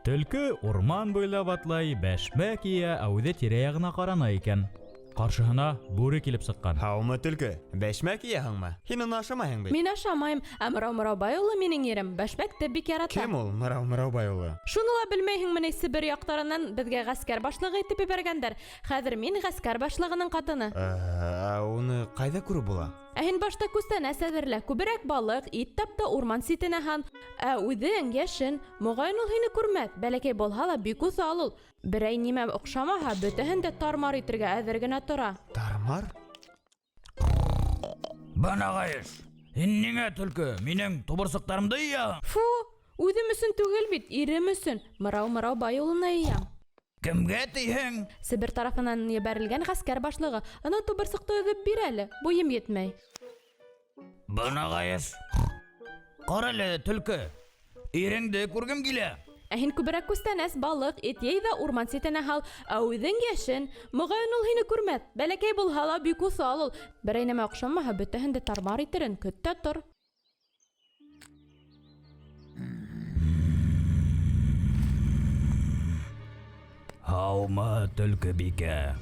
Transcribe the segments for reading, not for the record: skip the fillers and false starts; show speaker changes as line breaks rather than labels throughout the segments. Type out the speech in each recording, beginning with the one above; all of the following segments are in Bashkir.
Төлкө урман буйлап атлай, бәшмәк кия, ә үҙе тирә-яғына ҡарана икән. Ҡаршыһына бүре килеп сыҡҡан.
Һаумы, төлкө? Бәшмәк кияһеңме? Һин уны ашамайһың бит.
Мин ашамайым, ә Мырау Мыраубай улы минең ирем бәшмәкте бик ярата.
Кем ул Мырау Мыраубай улы?
Шуны ла белмәйһеңме ни, Себер яҡтарынан беҙгә ғәскәр башлығы итеп ебәргәндәр. Хәҙер мин ғәскәр башлығының ҡатыны.
Ә уны ҡайҙа күреп була?
Ә һин башта күстәнәс әҙерлә, күберәк балыҡ, ит тап та урман ситенә һан. Ә үҙең йәшен, моғайын ул һине күрмәҫ, бәләкәй булһа ла бик уҫал ул. Берәй нимә оҡшамаһа, бөтәһен дә тармар итергә әҙер генә тора.
Тармар?
Бына ҡайыш, һин ниңә төлкө, минең тубырсыҡтарымды йыяһың?
Фу, үҙем өсөн түгел бит, ирем өсөн. Мырау Мыраубай улына йыям.
Кемгә тиһең?
Себер тарафынан ебәрелгән ғәскәр башлығы. Ана тубырсыҡты өҙөп бир әле, буйым етмәй.
Бына ҡайыш. Ҡара әле, төлкө. Иреңде күргем килә.
Ә һин күберәк күстәнәс, балыҡ, ит йый ҙа урман ситенә һал, ә үҙең йәшен. Моғайын ул һине күрмәҫ. Бәләкәй булһа ла бик уҫал ул. Берәй нәмә оҡшамаһа, бөтәһен дә тармар итерен көт тә тор.
Һаумы, төлкө бикә.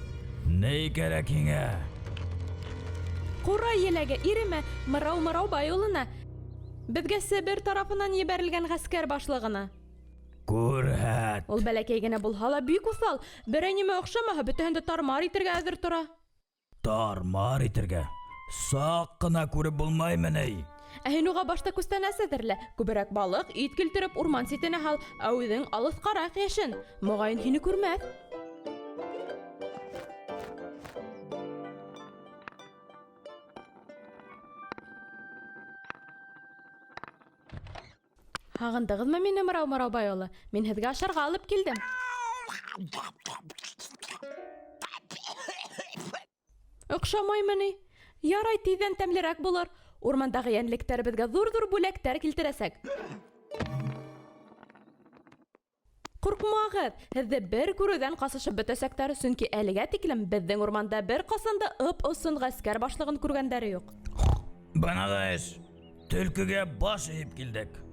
Ни кәрәк һиңә?
Ҡурай еләге иремә, Мырау Мыраубай улына. Беҙгә Себер тарафынан ебәрелгән ғәскәр башлығына.
Күрһәт.
Ул бәләкәй генә булһа ла бик уҫал. Берәй нимә оҡшамаһа, бөтәһен дә тармар итергә әҙер тора.
Тармар итергә? Саҡ ҡына күреп булмаймы ни?
Ә һин уға башта күстәнәс әҙерлә. Күберәк балыҡ, ит килтереп урман ситенә һал, ә үҙең алыҫҡараҡ йәшен. Моғайын һине күрмәҫ. Һағындығыҙмы мине, Мырау Мыраубай улы? Мин һеҙгә ашарға алып килдем. Оҡшамаймы ни? Ярай, тиҙҙән тәмлерәк булыр. Урмандағы йәнлектәр беҙгә ҙур-ҙур бүләктәр килтерәсәк. Ҡурҡмағыҙ, һеҙҙе бер күреүҙән ҡасышып бөтәсәктәр, сөнки әлегә тиклем беҙҙең урманда бер ҡасан да ып-осон ғәскәр башлығын күргәндәре юҡ.
Бына эш, төлкөгә баш эйеп килдек.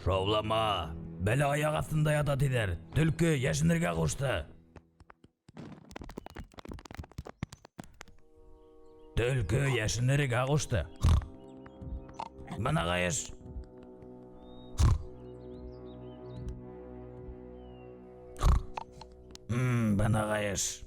Шаулама, бәлә аяҡ аҫтында ята тиҙәр. Төлкө йәшенергә ҡушты. Төлкө йәшенергә ҡушты. Бына ҡайыш. Бына ҡайыш.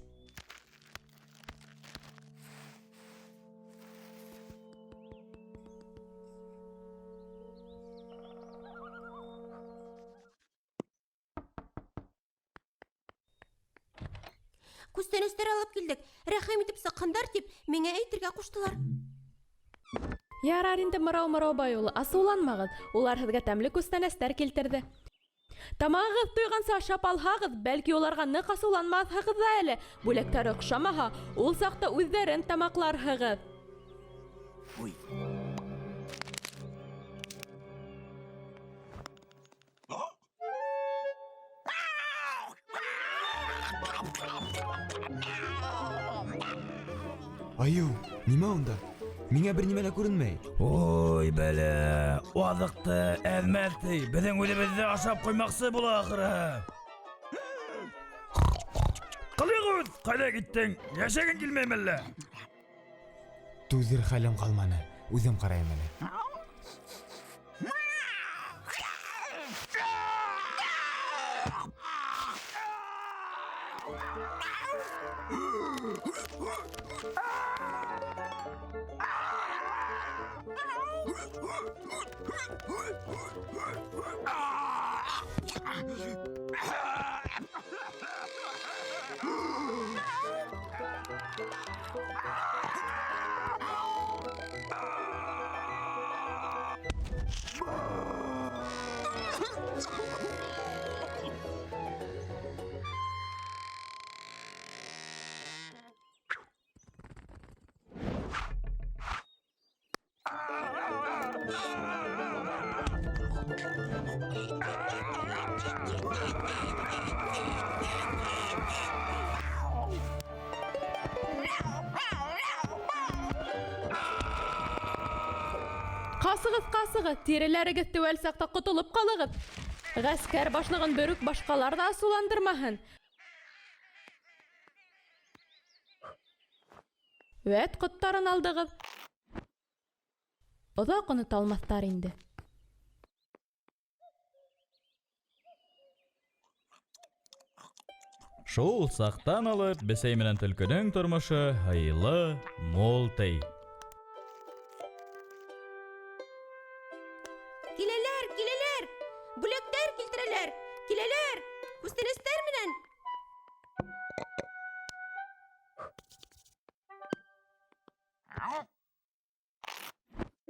Күстәнәстәр алып килдек. Рәхим итеп сыҡһындар тип, миңә әйтергә ҡуштылар.
Ярар инде, Мырау Мыраубай улы, асыуланмағыҙ. Улар һеҙгә тәмле күстәнәстәр килтерҙе. Тамағығыҙ туйғанса ашап алһағыҙ, бәлки уларға ныҡ асыуланмаҫһығыҙ ҙа әле. Бүләктәр оҡшамаһа, ул саҡта үҙҙәрен тамаҡларһығыҙ.
Уй.
Айыу, нимә унда? Миңә бер нимә лә күренмәй.
Ой, бәлә, аҙыҡты әҙмәҫ ти, беҙҙең үҙебеҙҙе ашап ҡуймаҡсы була ахыры. Ҡылыҡ, ҡайҙа киттең? Йәшәгең килмәйме әллә?
Түҙер хәлем ҡалманы, үҙем ҡарайым әле.
асығыҙ, тиреләрегеҙ теүәл саҡта ҡотолоп ҡалығыҙ. Ғәскәр башлығын берүк башҡалар ҙа асыуландырмаһын. Вәт ҡоттарын алдығыҙ. Оҙаҡ онота алмаҫтар инде.
Шул саҡтан алып бесәй менән төлкөнөң тормошо һыйлы, мул ти.
Киләләр, киләләр! Бүләктәр килтерәләр! Киләләр! Күстәнәстәр менән!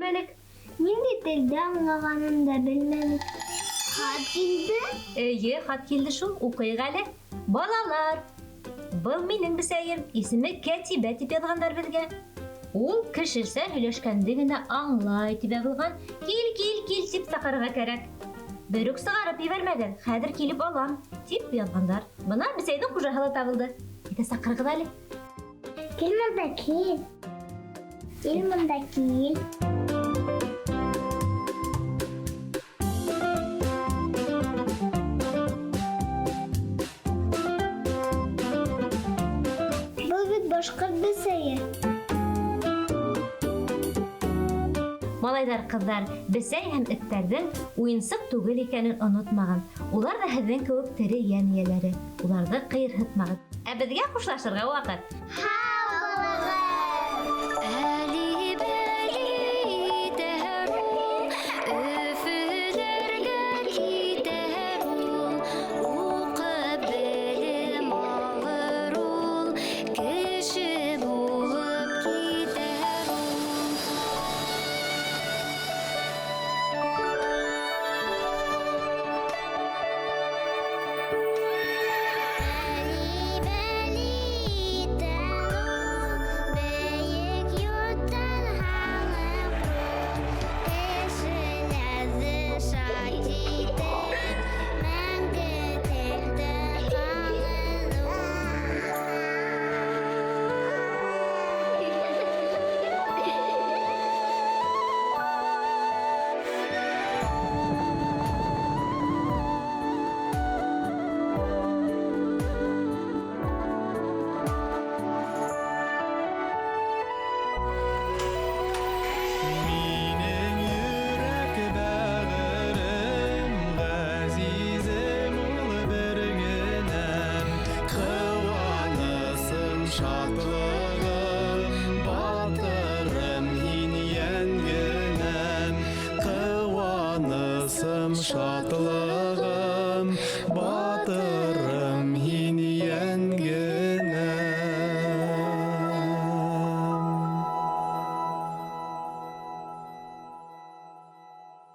Белмәнек. Ниндәй телдә аңлағанын да белмәнек. Хат килде?
Эйе, хат килде шул, уҡыйыҡ әле. Балалар, был минең бесәйем, исеме Кәтибә тип яҙғандар беҙгә. Ул кешесә һөйләшкәнде генә аңлай тип яҙылған. Кил, кил, кил тип саҡырырға кәрәк. Берүк сығарып ебәрмәгеҙ, хәҙер килеп алам, тип яҙғандар. Бына бесәйҙең хужаһы ла табылды. Әйҙә саҡырығыҙ әле.
Кил мында, кил. Кил мында, кил. Был бит башҡорт бесәйе.
Малайҙар, ҡыҙҙар, бесәй һәм эттәрҙең уйынсыҡ түгел икәнен онотмағыҙ. Улар ҙа һеҙҙең кеүек тере йән эйәләре. Уларҙы ҡыйырһытмағыҙ. Ә беҙгә хушлашырға ваҡыт.
Һау булығыҙ!
Минең йөрәк бәғерем, ғәзизем ул бер генәм. Ҡыуанысым, шатлығым, батырым һин йәнгенәм. Ҡыуанысым, шатлығым, батырым.